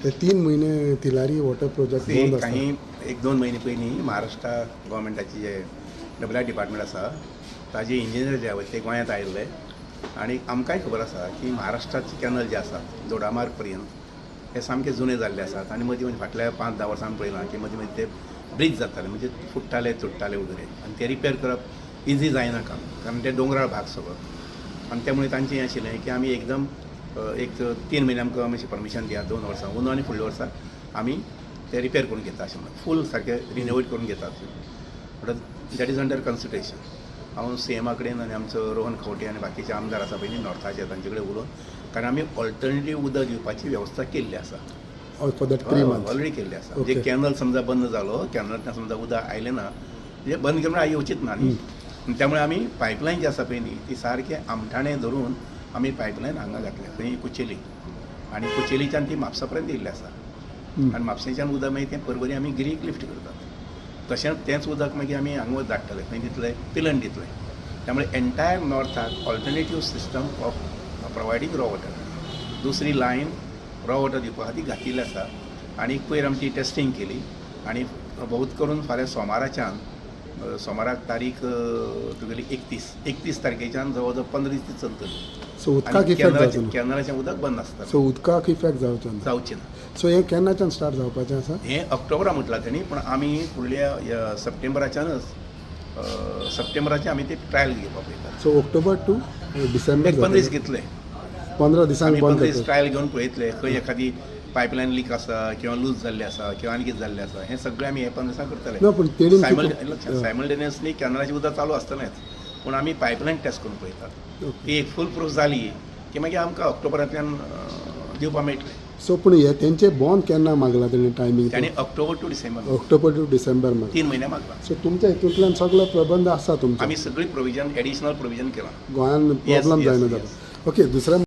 ते 3 म्हयने Tillari water project ते बंद आसता. काही एक दोन म्हयने पयलीं महाराष्ट्र गव्हर्मेंटाची जे डब्ल्यू आर डिपार्टमेंट आसा, ताजे इंजिनियर जे आसा ते गोंयांत आयिल्ले आनी आमकांय खबर आसा की महाराष्ट्राचे कॅनल जे आसात दोडामार्ग पर्यंत, हे सामके जुने जाल्ले आसात आनी मदीं मदीं फाटल्या 5-10 वर्सां आमी पळयलां की मदीं मदीं ते ब्रीच जाताले, म्हणजे फुट्टाले, तुट्टाले वगैरे आनी ते रिपेर करप इजी जायना काम, कारण ते दोंगराळ भाग सगळो. आनी त्यामुळे तांचें हें आशिल्लें की आमी एकदम एक 3 म्हयने आमकां मातशें परमिशन दिया, 2 वर्सां, अंदू आनी फुडल्या वर्सा आमी ते रिपेर करून घेता अशें म्हणून, फूल सारकें रिनोवेट करून घेतात. म्हणटच that is under consideration. हांव सीएमा कडेन आनी आमचो रोहन खंवटे आनी बाकीचे आमदार आसा पळय न्ही नॉर्थाचे, तांचे कडेन उलोवन, कारण आमी ऑल्टरनेटीव उदक दिवपाची वेवस्था केल्ली आसा. For that 3 months? Already केल्ली आसा. म्हणजे कॅनल समजा बंद जालो, कॅनलांतल्यान समजा उदक आयलें ना, म्हणजे बंद केलें म्हणल्यार येवचीच ना न्ही. आनी त्यामुळे आमी पायपलायन जी आसा पळय न्ही, ती सारकें आमठाणे धरून आमी पायपलायन हांगा घातल्या खंय, कुचेली, आनी कुचेलीच्यान ती म्हापसा पर्यंत येयल्ली आसा. आनी म्हापशेंच्यान उदक मागीर तें परवरी आमी गिरीक लिफ्ट करतात. तशेंच तेंच उदक मागीर आमी हांगा धाडटले, खंय दितले, पिलन दितले. त्यामुळे एंटायर नॉर्थाक alternative system of providing raw water, दुसरी लायन रॉ वॉटर दिवपा खातीर घातिल्ली आसा. आनी पयर आमची टेस्टींग केली आनी बहुत करून फाल्यां सोमाराच्यान, सोमाराक तारीख तुगेली 31, 31 तारखेच्यान जवळ जवळ 15 दीस ती चलतली. सो उदकाक इफेक्ट जावचो ना? कॅनलाचें उदक बंद आसता. सो उदकाक इफेक्ट जावचो ना? जावचें ना. सो हें केन्नाच्यान स्टार्ट जावपाचें आसा? हें ऑक्टोबरा म्हटलां तेणी, पूण आमी फुडल्या ह्या सप्टेंबराच्यानच, सप्टेंबराचे आमी ते ट्रायल घेवपाक पळयतात. सो ऑक्टोबर टू डिसेंबर? एक 15 दीस घेतले. 15 दिसांक आमी बंद 15 दीस करतात? ट्रायल घेवन पळयतले, खंय एखादी पायपलायन लीक आसा किंवा लूज जाल्ली आसा किंवा आनी कितें जाल्लें आसा, हें सगळें आमी हे 15 दिसां करतले. ना, पूण तेणीन कितें- सायमल्टेनियसली कॅनलाचें उदक चालू आसतलेंच, पूण आमी पायपलायन टेस्ट करून पळयतात. ती एक फूल प्रूफ जाली की मागीर आमकां ऑक्टोबरांतल्यान दिवपाक मेळटलें. सो पूण हे तेंचे बॉन्ड केन्ना मागला तेणी टायमींग? ताणी ऑक्टोबर टू डिसेंबर. ऑक्टोबर टू डिसेंबर मागला. 3 म्हयने मागला. सो तुमच्या हितूंतल्यान सगळो प्रबंध आसा तुमचो? आमी सगळी प्रोविजन, एडिशनल प्रोविजन केलां. गोंयान प्रॉब्लम जायना जाता. ओके, दुसरें